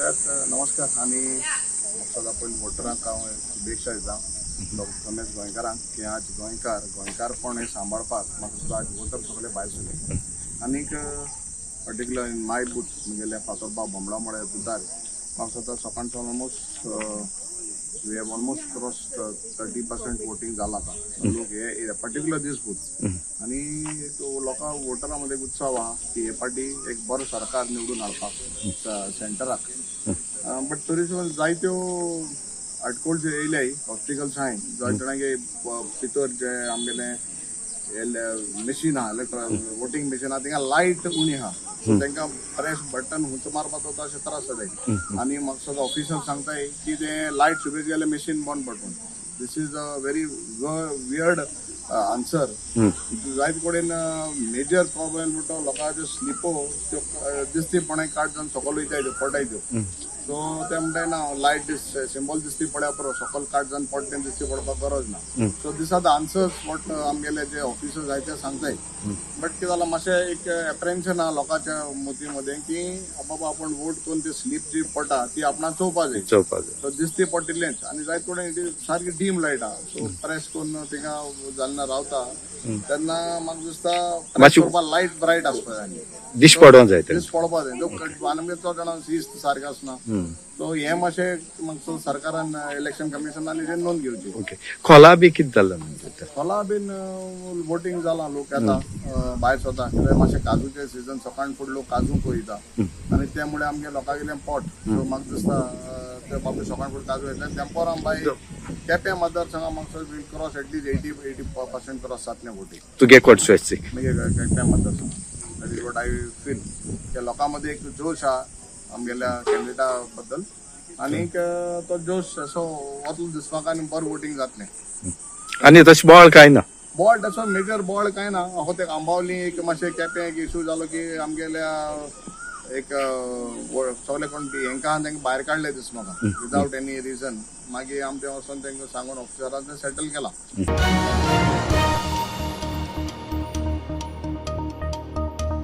पळयात, नमस्कार आनी सदां पयलीं वोटरांक हांव शुभेच्छा दिता, सगळ्याच गोंयकारांक की आज गोंयकार गोंयकारपण हें सांबाळपाक म्हाका दिसता आज वोटर सगळे भायर सरले. आनीक पर्टिक्युलर इन my booth, म्हगेल्या फातोर्पा बोमडामोळे बुथार म्हाका दिसता सकाळ सावन almost we have almost cross 30% voting जालां आतां. लोक हे पर्टिक्युलर दीस बूथ आनी एक लोकां वोटरां मदीं एक उत्साह आहा की हे पाटी एक बरो सरकार निवडून हाडपाक सेंटराक. बट तरी सुद्दां जायत्यो आडखळ येयल्याय, ऑब्स्टिकल्स आहाय. जायते जाणांगे भितर जे आमगेलें मशीन आहा, वोटींग मशीन आहा, थिंगा लायट उणी आहा, सो तांकां प्रेस बटन हुंच मारपाक तो अशें त्रास जाताय. आनी म्हाका सदां ऑफिसर सांगताय की तें लायट सुबेज गेल्यार मशीन बंद पडटा. This is a very weird answer. जायते कडेन मेजर प्रॉब्लेम म्हणटा लोकांच्यो स्लिपो त्यो दिसतीपणे काट जावन सकयल वयताय, त्यो पडटाय त्यो. सो ते म्हणटाय ना, लायट सिंबॉल दिसती पडल्या पुरो, सकयल काट जावन पडटा तें दिसती पडपाक गरज ना. So these are the answers what आमगेले जे ऑफिसर्स आहाय ते सांगताय. बट कितें जालां, मातशें एक एप्रेन्शन आहा लोकांच्या मती मदें की बाबा आपूण वोट करून ती स्लीप जी पडटा ती आपणाक चोवपा जाय. चोवपा जाय. सो दिसती पडटिल्लेंच आनी जायते कडेन it सारकी डीम लायट आहा, सो प्रेस करून थिंगा जेन्ना रावता तेन्ना म्हाका दिसता प्रेस करपाक लायट ब्रायट आसपा जाय. दिश्ट पडोंक जाय ते. दीस पडपा जाय तो आनी मागीर चड जाणां शिस्त सारकें आसना. सो हें मातशें म्हाका सरकारान, इलेक्शन कमिशनान हेजेर नोंद घेवची. ओके, खोला बी कितें जालां म्हणजे? खोला बीन वोटींग जालां, लोक येता, भायर सरता. कित्याक मातशें काजूचें सिजन, सकाळ फुडें लोक काजूंक वयता आनी त्यामुळे आमगे लोकांगेलें पोट. सो म्हाका दिसता ते बाबा सकाळ फुडें काजू येतले तेंपोर आम बाय केप्यां मतदारसंघा म्हाका will cross at least 80% cross जातलें वोटींग. तुगे कॉन्स्टिट्युएन्सी. मागीर केप्यां मतदारसंघ, that is what I feel की लोकां मदीं एक जोश आहा आमगेल्या कॅन्डिडेटा बद्दल आनीक तो जोश असो वतलो दिसपाक आनी बरें वोटींग जातलें. आनी तशें बोवाळ कांय ना? बोवाळ तसो मेजर बोवाळ कांय ना. अहो ते आंबावली एक मातशें केपें एक इशू जालो की आमगेल्या एक सगळे कोण हेंकां आहा तांकां भायर काडले दीस म्हाका विदावट एनी रिजन. मागीर आमी ते वचोन तांकां सांगून ऑफिसरान ते सेटल केला.